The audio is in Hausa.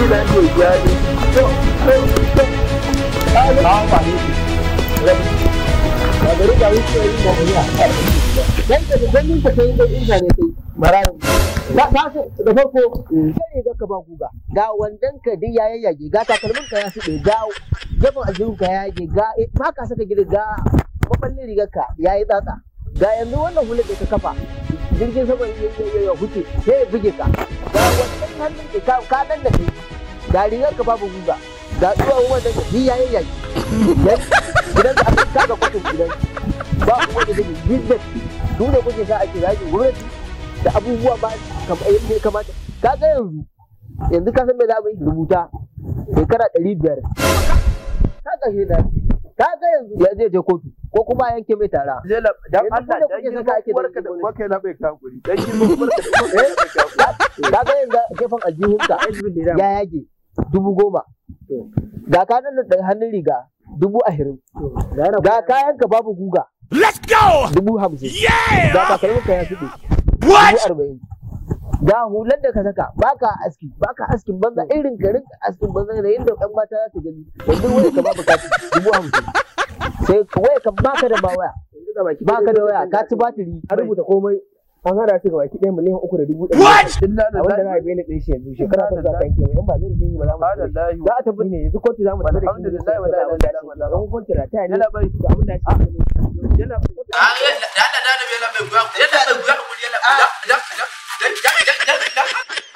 na ke gyani. To to to. Assalamu alaikum. Ba gari ga wuce yi ba ya. Dan ka ganin ka kai dai inda ne kai. Mararin. Ka da farko sai riga ka ba guga. Ga wandan ka duk ya yayyage, ga takalmin ka ya suɗe, ga gefen aljihun ka ya yage, ga ba ka saka gida, ga maballin rigar ka ya yi tsatsa. Ga yanzu wannan hular da ka kafa jirgin sama ya huce sai ya buge ka. Ga wannan hannun ka ka nan da kai. Ga rigar ka babu guga. Ga duwawun wannan ka duk ya yayyage. Gidan da aka kaga kwatin gidan ba wanda zai business duk da kuke sa ake zagi gwamnati da abubuwa ba kamar yadda ya kamata. Ka ga yanzu yanzu ka san me za mu yi rubuta shekara 500 ka ga shi da ka ga yanzu ya zai je kotu ko kuma a yanke mai tara. Dan Allah dan girman uwarka da uwarka yana bai ka hakuri. Dan girman uwarka da uwarka yana bai ka hakuri. Ka ga yanzu gefen aljihunka ya yage 10,000. Ga ka nan da hannun riga 20,000. Ga kayan ka babu guga. Let's go! 50,000. Yeah! Ga takalmin ka ya suɗe. What? 40,000. Ga hular da ka saka baka aski, baka askin banza irin garin askin banza da yadda ɗan mata za su gani. Yanzu waya ka babu kati 50,000. Sai waya ka baka da ma waya. Baka da waya ka ci batiri. An rubuta komai an hada su gabaki ɗaya 3,100,000. What? Inna A wanda za lillahi a beli ɗin shi yanzu shekara ta za ta yanke mai in ba beli ɗin ba za mu tafi. lillahi Za a tafi ne yanzu kotu za mu tafi da shi. Alhamdulillah, wa la ilaha illallah. Don kotu na taya ne Yalla bai. ga abin da ake yi. Yalla bai. Da Allah da Annabi yalla bai, ku yalla bai, ku yalla bai, dan dan dan dan dan.